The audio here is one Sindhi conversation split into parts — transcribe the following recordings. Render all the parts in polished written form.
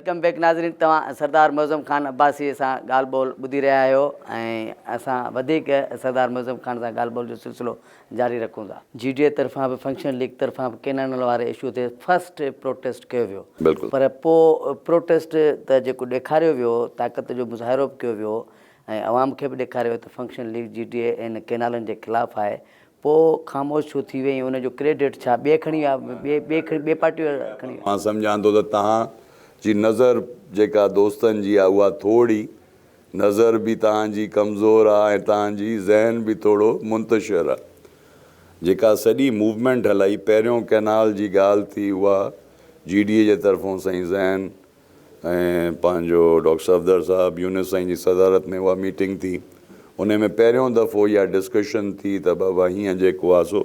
Welcome back ناظرين توهان سردار معظم خان عباسي سان ڳالهه ٻولهه ٻڌي رهيا آهيو ۽ اسان وڌيڪ سردار معظم خان سان ڳالهه ٻولهه جو سلسلو جاري رکون ٿا. جي ڊي اي طرفان به فنڪشنل ليگ طرفان به ڪينالن واري اشو تي فرسٽ پروٽيسٽ ڪيو ويو بلڪل. پر پوء پروٽيسٽ ته جيڪو ڏيکاريو ويو طاقت جو مظاهرو به ڪيو ويو ۽ عوام کي به ڏيکاريو ويو ته فنڪشنل ليگ جي ڊي اي ان ڪينالن جي خلاف آهي پوء خاموش ڇو ٿي وئي ۽ ان جو ڪريڊٽ ڇا ٻئي کڻي ويا ٻئي ٻئي کڻي ٻئي پارٽيون کڻي ويا. مان سمجهان ٿو ته توهان جي نظر جيڪا دوستن جي آهي اها ٿوري نظر به توهان جي ڪمزور آهي ۽ توهان جي ذهن به ٿورو منتشر آهي. جيڪا سڄي موومينٽ هلائي پهريون ڪئنال جي ڳالهه ٿي اها جي ڊي اي جي طرفون سائين زين ۽ پنهنجو ڊاڪٽر صفدر صاحب يونس سائين جي صدارت ۾ اها ميٽنگ ٿي انهي ۾ پهريون دفعو اها ڊسڪشن ٿي ته بابا هيئن جيڪو آهي سو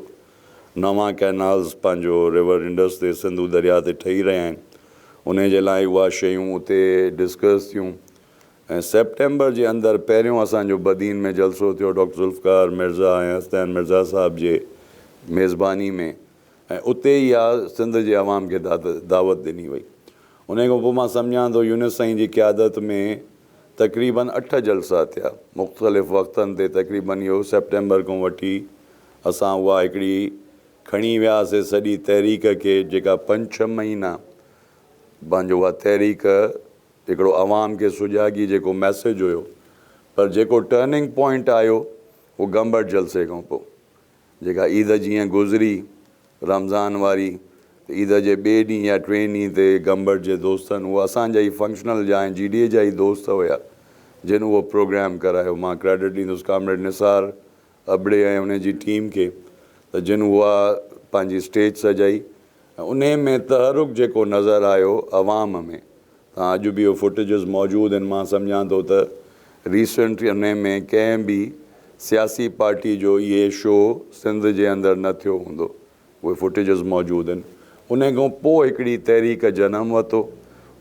نوان ڪئنالز پنهنجو ريور انڊس تي سنڌو درياء تي ٺهي رهيا آهن انهي جي لاء اها شيون اتي ڊسڪس ٿيون ۽ سيپٽمبر جي اندر پهريون اسان جو بدين ۾ جلسو ٿيو ڊاڪٽر ذوالفقار مرزا ۽ حسنين مرزا صاحب جي ميزباني ۾ ۽ اتي ئي اها سنڌ جي عوام کي دعوت ڏني وئي. انهيء کان پوء مان سمجهان ٿو يونس سائين جي قيادت ۾ تقريباً اٺ جلسا ٿيا مختلف وقتن تي تقريباً اهو سيپٽمبر کان وٺي اسان اها هڪڙي کڻي وياسي سڄي تحريڪ کي جيڪا پنج ڇهه مهينا پنهنجو اها تحريڪ هڪڙو عوام کي سجاڳي جيڪو ميسيج هيو پر جيڪو ٽرننگ پوائنٽ آيو اهو گمبٽ جلسي کان پوء جيڪا عيد جيئن گذري رمضان واري ته عيد جي ٻئي ڏينهن يا ٽئين ڏينهن تي گمبٽ جي دوستن اهو اسان جا ئي فنڪشنل جا ۽ جي ڊي اي جا ئي دوست هيا جن اهو پروگرام ڪرايو مان ڪريڊٽ ڏيندس ڪامريڊ نثار ابڙي ۽ ان جي ٽيم کي ته جن اها پنهنجي اسٽيج سجائي ۽ انهي ۾ تحرڪ جيڪو نظر آيو عوام ۾ تان اڄ به اهي فوٽيجز موجود آهن مان سمجهان ٿو ته ريسنٽ انهي ۾ ڪنهن به سياسي پارٽي جو اهي شو سنڌ جي اندر نه ٿيو هوندو اهي فوٽيجز موجود آهن انهي کان پوء هڪڙي تحريڪ جنم ورتو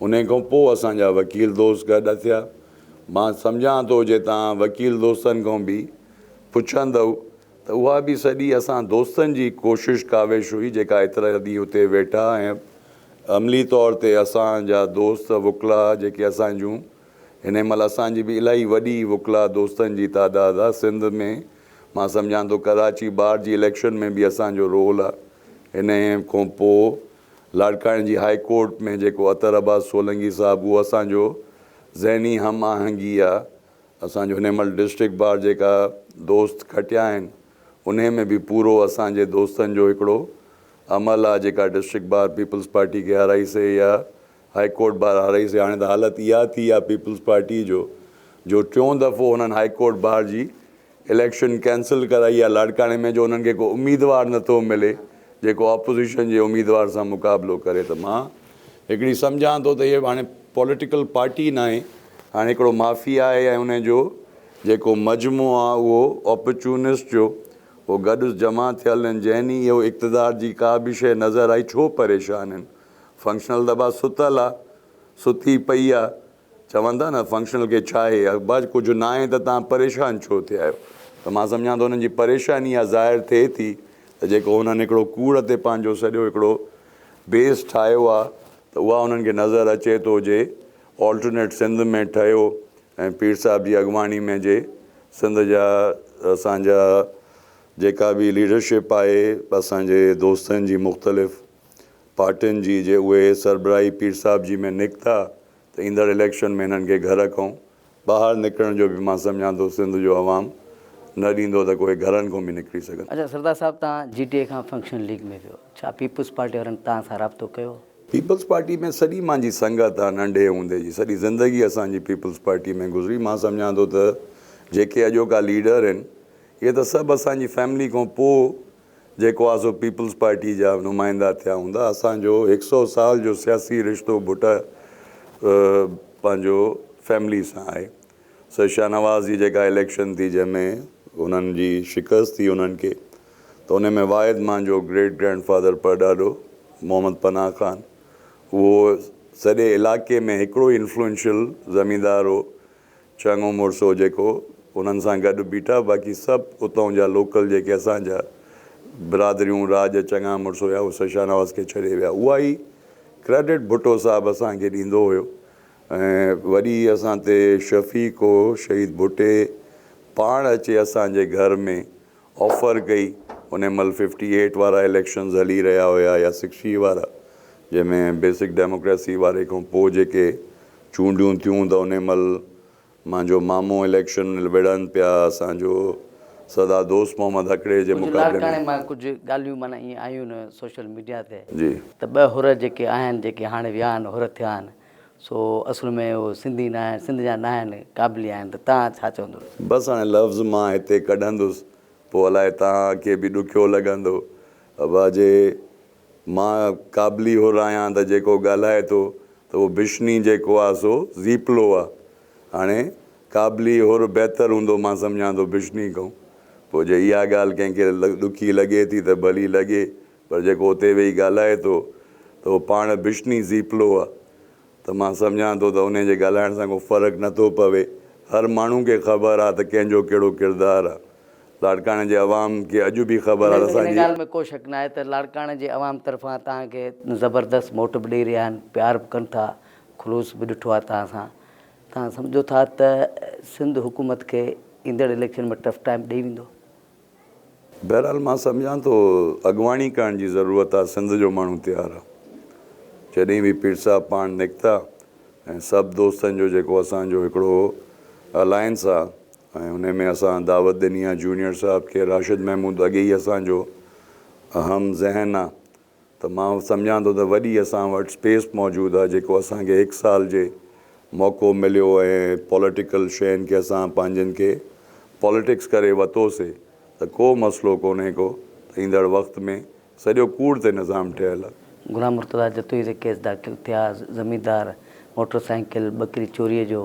انهي کان پوء اسان جا وڪيل دوست گڏ ٿيا مان سمجهان ٿو جي تان وڪيل دوستن کان به پڇندؤ ته اها به سڄي اسان دوستن جي ڪوشش ڪاوش هئي جيڪا ايترا ڏينهن اتي ويٺا ۽ عملي طور تي اسان جا دوست وڪلا جيڪي اسان جون هن مهل اسان جي به الاهي وڏي وڪلا دوستن جي تعداد آ سنڌ ۾ مان سمجهان ٿو ڪراچي بار جي اليڪشن ۾ به اسان جو رول آ انهي کان پو لاڙڪاڻي جي هائي ڪورٽ ۾ جيڪو اطهر عباس سولنگي صاحب اهو اسان جو ذهني هم آهنگي آ اسان جو هن مهل ڊسٽرڪٽ بار جيڪا دوست کٽيا آهن انهي ۾ به پورو اسان جي دوستن جو هڪڙو عمل آ جيڪا ڊسٽرڪٽ بار پيپلز پارٽي کي هارائي سي يا هائي ڪورٽ بار هارائي سي هاڻي ته حالت اها ٿي آ پيپلز پارٽي جو جو ٽيون دفعو هنن هائي ڪورٽ بار جي اليڪشن ڪينسل ڪرائي آ لاڙڪاڻي ۾ جو انهن کي ڪو اميدوار نٿو ملي جيڪو اپوزيشن جي اميدوار سان مقابلو ڪري ته مان هڪڙي سمجهان ٿو ته هي هاڻي پوليٽيڪل پارٽي ناهي هاڻي هڪڙو مافيا آهي ۽ ان جو جيڪو مجموعو آ اهو اپرچونسٽ جو اهو گڏ جمع ٿيل آهن جنهن ڏينهن اهو اقتدار جي ڪا به شيء نظر آئي ڇو پريشان آهن فنڪشنل دٻا ستل آ ستي پئي آ چون ٿا نه فنڪشنل کي ڇا آهي ابا ڪجهه ناهي ته توهان پريشان ڇو ٿيا آهيو ته مان سمجهان ٿو انهن جي پريشاني اها ظاهر ٿئي ٿي ته جيڪو هنن هڪڙو ڪوڙ تي پنهنجو سڄو هڪڙو بيس ٺاهيو آهي ته اها انهن کي نظر اچي ٿو جي آلٽرنيٽ سنڌ ۾ ٺهيو ۽ پير صاحب جي اڳواڻي ۾ جي سنڌ جا اسان جا جيڪا به ليڊرشپ آهي اسان جي دوستن جي مختلف پارٽين جي جي اهي سربراهي پير صاحب جي ۾ نڪتا ته ايندڙ اليڪشن ۾ هنن کي گهر کان ٻاهر نڪرڻ جو به مان سمجهان ٿو سنڌ جو عوام نه ڏيندو ته ڪوئي گهرن کان به نڪري سگهن. اڇا سردار صاحب توهان جي ٽي اي کان فنڪشنل ليگ ۾ ويو ڇا پيپلز پارٽي وارن توهان سان رابطو ڪيو؟ پيپلز پارٽي ۾ سڄي مانجي سنگت آ ننڍي هوندي جي سڄي زندگي اسان جي پيپلز پارٽي ۾ گذري مان سمجهان ٿو ته جيڪي اڄوڪا ليڊر آهن اهي ته سڀ اسان جي فيملي کان پوء جيڪو آ سو پيپلز پارٽي جا نمائندا ٿيا هوندا. اسان جو هڪ سئو سال جو سياسي رشتو ڀٽا پنهنجو فيملي سان آهي. سر شاهنواز جي جيڪا اليڪشن ٿي جنهن ۾ هنن جي شڪست ٿي انهن کي ته ان ۾ واحد مانجو گريٽ گرينڊ فادر پرڏاڏو محمد پناهه خان اهو سڄي علائقي ۾ هڪڙو ئي انفلوئنشل زميندار هو چڱو مڙس هو جيڪو انهن سان گڏ بيٺا باقي سڀ اتئون جا لوڪل جيڪي اسان جا برادريون راڄ چڱا مڙس هيا اهي سر شاهنواز کي ڇڏي ويا اها ئي ڪريڊٽ ڀٽو صاحب اسان کي ڏيندو هيو. ۽ وڏي اسان تي شفيق هو شهيد ڀٽي پاڻ اچي اسان جي گهر ۾ آفر ڪئي انهي مهل ففٽي ايٽ وارا اليڪشنز هلي رهيا هيا يا سڪسٽي وارا جنهن ۾ بيسڪ ڊيموڪريسي واري کان پوء جيڪي چونڊيون ٿيون ته انهي مهل مانجو مامو اليڪشن وڙهن پيا اسان جو سدا دوست محمد هڪڙي جي ڪجهه مقابلي ۾. لاڙڪاڻي مان ڪجهه ڳالهيون معنيٰ ائين آيون نه سوشل ميڊيا تي جي. ته ٻه حر جيڪي آهن جيڪي هاڻي ويا آهن حر ٿيا آهن سو اصل ۾ اهي سنڌي نه آهن سنڌ جا نه آهن قابلي آهن ته توهان ڇا چوندو. بس هاڻي لفظ مان هتي ڪڍندس پوء الائي توهان کي به ڏکيو لڳندو ابا جي مان قابلي حر آهيان ته جيڪو ڳالهائي ٿو ته اهو بشني جيڪو آ سو زيپلو آ. هاڻي قابلي حر بهتر هوندو مان سمجهان ٿو بشني کان. پوء جي اها ڳالهه ڪنهن کي ڏکي لڳي ٿي ته ڀلي لڳي پر جيڪو اتي ويهي ڳالهائي ٿو ته اهو پاڻ بشني زيپلو آ. ته مان سمجهان ٿو ته انهي جي ڳالهائڻ سان ڪو فرق نه ٿو پوي. هر ماڻهو کي خبر آ ته ڪنهن جو ڪهڙو ڪردار آ. لاڙڪاڻي جي عوام کي اڄ به خبر آ ته اسان ان جي. ڳالهه ۾ ڪو شڪ ناهي ته لاڙڪاڻي جي عوام طرفان توهان کي زبردست موٽ به ڏئي رهيا آهن، پيار به ڪن ٿا، خلوص به ڏٺو آهي توهان سان. توهان سمجهو ٿا ته سنڌ حڪومت کي ايندڙ اليڪشن ۾ ٽف ٽائيم ڏئي ويندو؟ بهرحال مان سمجهان ٿو اڳواڻي ڪرڻ جي ضرورت آ سنڌ جو ماڻهو تيار آ جڏهن به پير صاحب پاڻ نڪتا ۽ سڀ دوستن جو جيڪو اسان جو هڪڙو الائنس آ ۽ انهي ۾ اسان دعوت ڏني آ جونيئر صاحب کي راشد محمود اڳي ئي اسان جو اهم ذهن آ ته مان سمجهان ٿو ته وڏي اسان وٽ اسپيس موجود آهي جيڪو اسان کي هڪ سال جي موقعو مليو ۽ پوليٽيڪل شين کي اسان پنهنجن کي پوليٽڪس ڪري وتوسي ته ڪو مسئلو ڪونهي ڪو ته ايندڙ وقت ۾ سڄو ڪوڙ تي نظام ٺهيل آهي. غلام مرتضيٰ جتوئي تي ڪيس داخل ٿيا، زميندار موٽر سائيڪل ٻڪري چوريء جو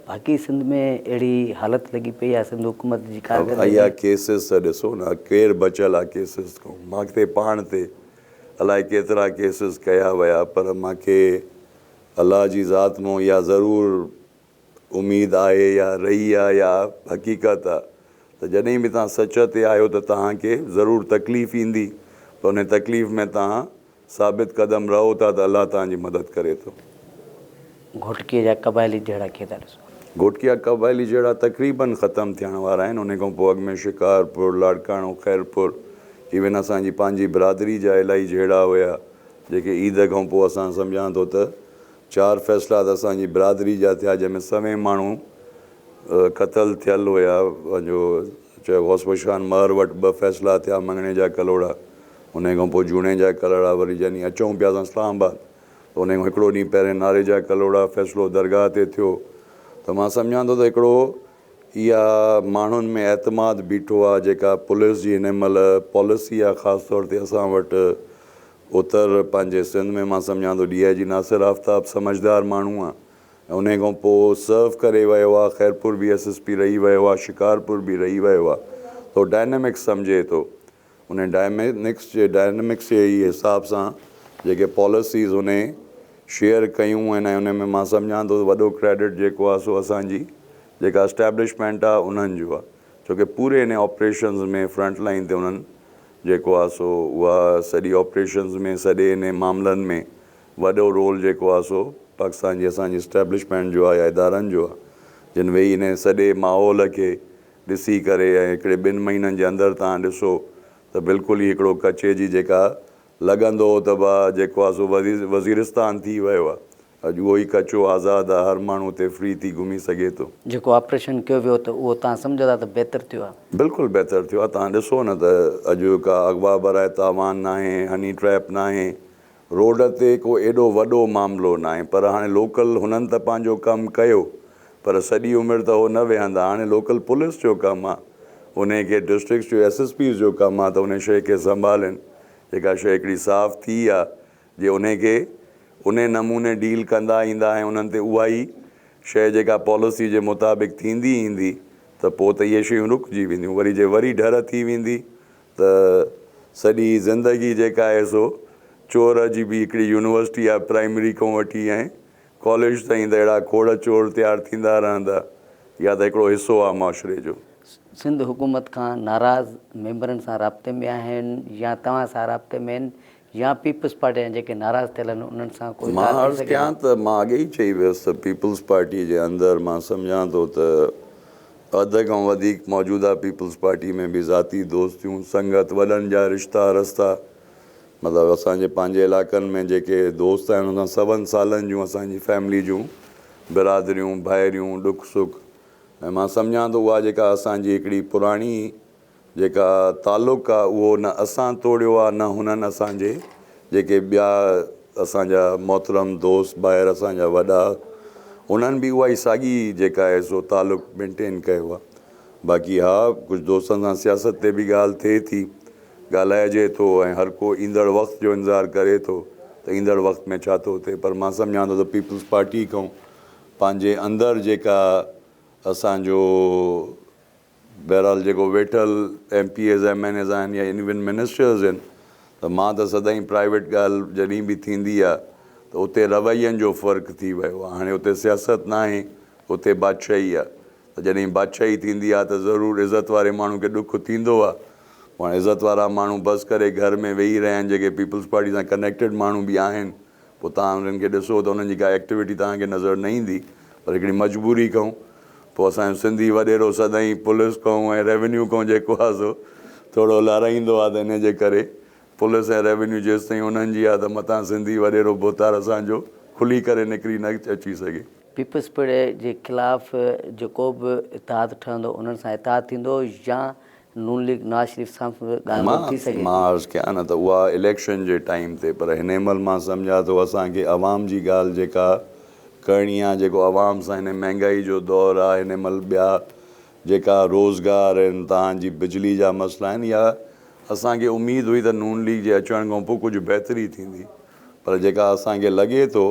باقي سنڌ ۾ اهڙي حالت لڳي پئي آهي سنڌ حڪومت جي ڪارڪردگي. اها ڪيسز ته ڏسو نه ڪير بچيل آ ڪيسز کان مان تي پاڻ تي الائي ڪيترا ڪيسز ڪيا ويا پر مان کي الله جي ذات مون اها ضرور اميد آهي يا رهي آ يا حقيقت آ ته جڏهن به توهان سچ تي آهيو ته توهان کي ضرور تڪليف ايندي پر ان تڪليف ۾ توهان ثابت قدم رهو ٿا ته الله توهان جي مدد ڪري ٿو. گهوٽڪيء جا قبائلي جهيڙا ڪيئن ٿا ڏسو؟ گهوٽڪي جا قبائلي جهيڙا تقريباً ختم ٿيڻ وارا آهن. انهي کان پوء اڳ ۾ شڪارپور، لاڙڪاڻو، خيرپور ايون اسان جي پنهنجي برادري جا الائي جهيڙا هيا جيڪي عيد کان پوء اسان سمجهان ٿو ته چار فيصلا ته اسان جي برادري جا ٿيا جنهن ۾ سوين ماڻهو قتل ٿيل هيا. پنهنجو چيو غوث بخش خان مهر وٽ ٻه فيصلا ٿيا مڱڻيجا ڪلهوڙا انهيء کان پوء جوڻيجا ڪلهوڙا وري جڏهن اچون پيا اسان اسلام آباد ته انهيء کان هڪڙو ڏينهن پهرين ناريجا ڪلهوڙا فيصلو درگاهه تي ٿيو ته مان سمجهان ٿو ته هڪڙو اها ماڻهن ۾ اعتماد بيٺو آهي جيڪا پوليس جي هن مهل پاليسي آهي خاص طور تي اسان وٽ اتر پنهنجي سنڌ ۾ مان سمجهان ٿو ڊي I جي ناصر آفتاب سمجهدار ماڻهو آهي ۽ انهيء کان پوء سرو ڪري ويو آهي خيرپور به ايس ايس پي رهي ويو آهي شڪارپور به رهي ويو آهي ته هو ڊائنامڪس سمجهي ٿو انهي ڊائمنڪس جي ڊائنمڪس جي ئي حساب سان جيڪي پاليسيز انهي شيئر ڪيون آهن ۽ انهي ۾ مان سمجهان ٿو ته وڏو ڪريڊٽ جيڪو آهي سو اسان جي جيڪا اسٽيبلشمينٽ آهي انهن جو آهي ڇو ڪي پوري انهي آپريشنز ۾ فرنٽ لائين تي انهن جيڪو آهي سو اها سڄي آپريشنز ۾ سڄي انهي معاملن ۾ وڏو رول جيڪو آهي سو پاڪستان جي اسان جي اسٽيبلشمينٽ جو آهي يا ادارن جو آهي جن ويهي انهي سڄي ماحول کي ڏسي ڪري ۽ هڪڙي ٻن مهينن جي اندر توهان ڏسو ته بلڪل ئي هڪڙو ڪچي جي جيڪا لڳندو هو ته با جيڪو آ سو وزيرستان ٿي ويو آ اڄ اهو ئي ڪچو آزاد آ هر ماڻهو اتي فري ٿي گهمي سگهي ٿو. جيڪو آپريشن ڪيو ويو ته اهو توهان سمجهو ٿا ته بهتر ٿيو آ؟ بلڪل بهتر ٿيو آ توهان ڏسو نه ته اڄ ڪا اغوا براء تاوان ناهي هني ٽريپ ناهي روڊ تي ڪو ايڏو وڏو معاملو ناهي پر هاڻي لوڪل هنن ته پنهنجو ڪم ڪيو پر سڄي عمر ته هو نه ويهندا هاڻي لوڪل پوليس جو ڪم آ انهي کي ڊسٽرڪٽس جو ايس ايس پيز جو ڪم آ ته انهي شئي کي سنڀالين جيڪا شئي هڪڙي صاف ٿي آ جي انهي کي انهي نموني ڊيل ڪندا ايندا ۽ انهن تي اها ئي شئي جيڪا پاليسي جي مطابق ٿيندي ايندي ته پوء ته اهي شيون رڪجي وينديون وري جي وري ڍر ٿي ويندي ته سڄي زندگي جيڪا آهي سو چور جي به هڪڙي يونيورسٽي آهي پرائمري کان وٺي ۽ ڪاليج تائين ته اهڙا کوڙ چور تيار ٿيندا رهندا اها ته هڪڙو حصو آهي معاشري جو. سنڌ حڪومت کان ناراض ميمبرن سان رابطي ۾ آهن يا توهان سان رابطي ۾ آهن يا پيپلز پارٽي جا جيڪي ناراض ٿيل آهن انهن سان ڪو مان اتحاد ٿي عرض سگهي ڪيان ٿو؟ ته مان اڳي ئي چئي ويس ته پيپلز پارٽي جي اندر مان سمجهان ٿو ته اڌ کان وڌيڪ موجوده پيپلز پارٽي ۾ به ذاتي دوستيون، سنگت، وڏن جا رشتا رستا مطلب اسان جي پنهنجي علائقن ۾ جيڪي دوست آهن انهن سان سون سالن جون اسان جي فيملي جون برادريون، ڀائريون، ڏک سک ۽ مان سمجهان ٿو اها جيڪا اسان جي هڪڙي پراڻي جيڪا تعلق آ اهو نه اسان توڙيو آ نه هنن اسان جي جيڪي ٻيا اسان جا محترم دوست ڀائر اسان جا وڏا انهن به اها ئي ساڳي جيڪا آهي سو تعلق مينٽين ڪيو آ باقي ها ڪجهه دوستن سان سياست تي به ڳالهه ٿئي ٿي ڳالهائجي ٿو ۽ هر ڪو ايندڙ وقت جو انتظار ڪري ٿو ته ايندڙ وقت ۾ ڇا ٿو ٿئي پر مان سمجهان ٿو ته پيپلز پارٽي کان پنهنجي اندر جيڪا اسان جو بهرحال جيڪو ويٺل M P As M N As آهن يا ايون منسٽرز آهن ته مان ته سدائين پرائيويٽ ڳالهه جڏهن به ٿيندي آهي ته اتي روين جو فرق ٿي ويو آهي هاڻي اتي سياست ناهي اتي بادشاهي آهي ته جڏهن بادشاهي ٿيندي آهي ته ضرور عزت واري ماڻهو کي ڏک ٿيندو آهي پوء عزت وارا ماڻهو بس ڪري گهر ۾ ويهي رهيا آهن جيڪي پيپلز پارٽي سان ڪنيڪٽيڊ ماڻهو به آهن پوء توهان انهن کي ڏسو ته انهن جي ڪا ايڪٽيوٽي توهان کي نظر نه ايندي پر هڪڙي مجبوري کئون پوء اسان جو سنڌي وڏيرو سدائين پوليس کئون ۽ ريونيو کئون جيڪو آهي سو ٿورو لارائيندو آهي ته ان جي ڪري پوليس ۽ ريونيو جيستائين انهن جي آهي ته متان سنڌي وڏيرو ڀوتار اسان جو کلي ڪري نڪري نه اچي سگهي. پيپلز پارٽي جي خلاف جيڪو به اتحاد ٺهندو انهن سان اتحاد ٿيندو يا نون ليگ نواز شريف سان به ڳالهه ٻولهه ٿي سگهي ٿي. مان عرض ڪيان نه ته اها اليڪشن جي ٽائيم تي پر هن مهل مان سمجهان ٿو اسان کي عوام جي ڳالهه جيڪا ڪرڻي آهي جيڪو عوام سان هن مهنگائي جو دور آهي هن مهل ٻيا جيڪا روزگار آهن توهان جي بجلي جا مسئلا آهن يا اسان کي اميد هئي ته نون ليگ جي اچڻ کان پوء ڪجهه بهتري ٿيندي پر جيڪا اسان کي لڳي ٿو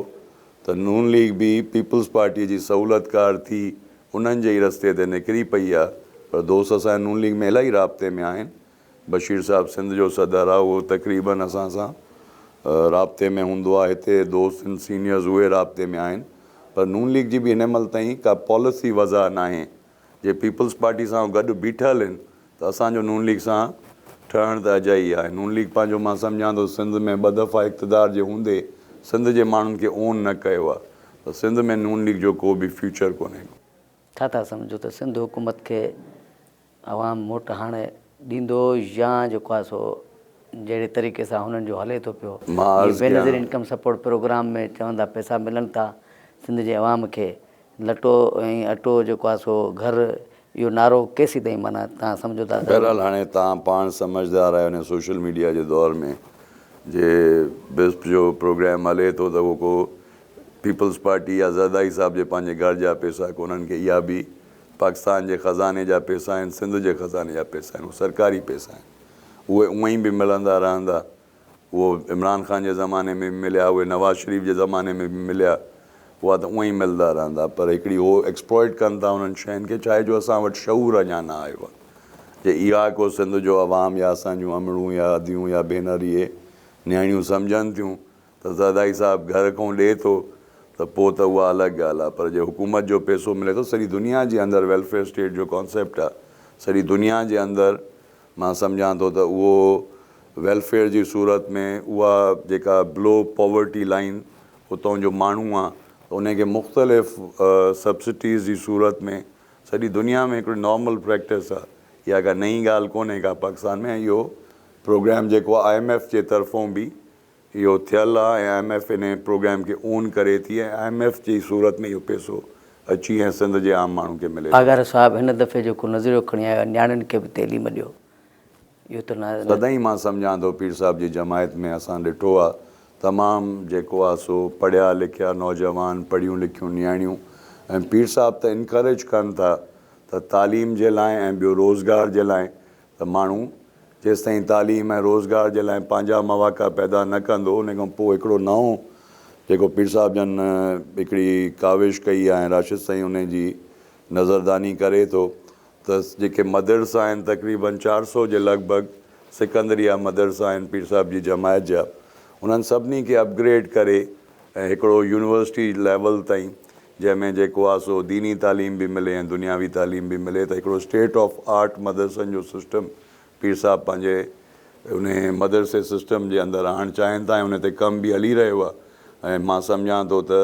ته نون ليگ به پيپلز پارٽي جي سهولتڪار ٿي انهن جي ئي رستي تي نڪري پئي آ پر دوست اسان جا نون ليگ ۾ الاهي رابطي ۾ آهن بشير صاحب سنڌ جو صدر آ اهو تقريبن اسان سان رابطي ۾ هوندو آ هتي دوست آهن سينيئرز اهي رابطي ۾ آهن پر نون ليگ جي به هن مهل تائين ڪا پاليسي وضع ناهي جي پيپلز پارٽي سان گڏ بيٺل آهن ته اسان جو نون ليگ سان ٺهڻ ته اجائي آهي نون ليگ پنهنجو مان سمجهان ٿو سنڌ ۾ ٻه دفعا اقتدار جي هوندي سنڌ جي ماڻهن کي اون نه ڪيو آ ته سنڌ ۾ نون ليگ جو ڪو به فيوچر ڪونهي ڪو. ڇا ٿا سمجهو ته سنڌ حڪومت کي عوام موٽ هاڻي ڏيندو يا جيڪو آهي سو جهڙي طريقي سان هنن جو هلي ٿو پيو مان جيئن عرض بينظير ڪيان. انڪم سپورٽ پروگرام ۾ چون ٿا پئسا ملن ٿا سنڌ جي عوام کي لٽو ۽ اٽو جيڪو آهي سو گهر اهو نعرو ڪيسين تائين معنيٰ توهان سمجهو ٿا ته. بهرحال هاڻي توهان پاڻ سمجهدار آهيو هن سوشل ميڊيا جي دور ۾ جي بسپ جو پروگرام هلي ٿو ته اهو ڪو پيپلز پارٽي يا زرداري صاحب جي پنهنجي گهر جا پيسا ڪونهن ڪي اها به پاڪستان جي خزاني جا پيسا آهن سنڌ جي خزاني جا پيسا آهن اهي سرڪاري پيسا آهن اهي اونئين به ملندا رهندا اهو عمران خان جي زماني ۾ به مليا اهي نواز شريف جي زماني ۾ به مليا اها ته اونئين ملندا رهندا پر هڪڙي هو ايڪسپلائٽ ڪن ٿا انهن شين کي ڇاهي جو اسان وٽ شعور اڃا نه آيو آهي جي اها ڪو سنڌ جو عوام يا اسان جون امڙون يا اديون يا ڀينر اهي نياڻيون سمجهن ٿيون ته زرداري صاحب گهر کان ڏي ٿو ته پوء ته اها الڳ ڳالهه آهي پر جي حڪومت جو پئسو ملي ٿو سڄي دنيا جي اندر ويلفيئر اسٽيٽ جو ڪانسيپٽ آهي سڄي دنيا جي اندر مان سمجهان ٿو ته اهو ويلفيئر جي صورت ۾ اها جيڪا بلو پاورٽي لائين اتان جو ماڻهو آهي ته ان کي مختلف سبسڊيز جي صورت ۾ سڄي دنيا ۾ هڪڙي نارمل پريڪٽس آهي اها ڪا نئين ڳالهه ڪونهي ڪا پاڪستان ۾ اهو پروگرام جيڪو آهي I M F جي طرفون به اهو ٿيل آ ۽ I M F انهي پروگرام کي اون ڪري ٿي ۽ I M F جي صورت ۾ اهو پئسو اچي ۽ سنڌ جي عام ماڻهو کي ملي ٿو. پاڳارو صاحب هن دفعي جيڪو نظريو کڻي آيو آهي نياڻين کي به تعليم ڏيو اهو ته نه. سدائين مان سمجهان ٿو پير صاحب جي جماعت ۾ اسان ڏٺو آ تمام جيڪو آ سو پڙهيا لکيا نوجوان پڙهيون لکيون نياڻيون ۽ پير صاحب ته انڪريج ڪن ٿا ته تعليم جي لاء ۽ ٻيو روزگار جي لاء ته ماڻهو جيستائين تعليم ۽ روزگار جي لاء پنهنجا مواقع پيدا نه ڪندو ان کان پوء هڪڙو نئون جيڪو پير صاحب جن هڪڙي ڪاوش ڪئي آهي ۽ راشد سائين ان جي نظرداني ڪري ٿو ته جيڪي مدرسا آهن تقريبن 400 جي لڳ ڀڳ سڪندريه مدرسا آهن پير صاحب جي جماعت جا انهن سڀني کي اپگريڊ ڪري ۽ هڪڙو يونيورسٽي ليول تائين جنهن ۾ جيڪو آ سو ديني تعليم به ملي ۽ دنياوي تعليم به ملي ته هڪڙو اسٽيٽ آف آرٽ مدرسن جو سسٽم پير صاحب پنهنجي انهي مدرسي سسٽم جي اندر آڻڻ چاهين ٿا ۽ ان تي ڪم به هلي رهيو آهي ۽ مان سمجهان ٿو ته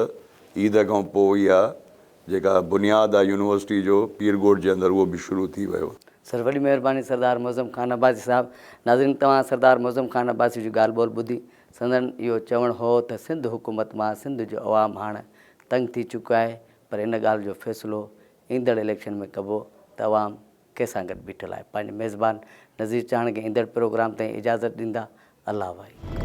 عيد کان پوء اها جيڪا بنياد آهي يونيورسٽي جو پير ڳوٺ جي اندر اهو به شروع ٿي ويو. سر وڏي مهرباني سردار معظم خان عباسي صاحب. ناظرين توهان سردار معظم خان عباسي جي ڳالهه ٻولهه ٻڌي. سندن اهو چوڻ هو ته سنڌ حڪومت مان سنڌ جو عوام هاڻ تنگ ٿي چڪو آهي پر ان ڳالهه جو فيصلو ايندڙ اليڪشن ۾ ڪبو ته عوام ڪنهن سان گڏ بيٺل آهي. پنهنجي ميزبان نذير چاهڻ کي ايندڙ پروگرام تائين اجازت ڏيندا. الله واهي.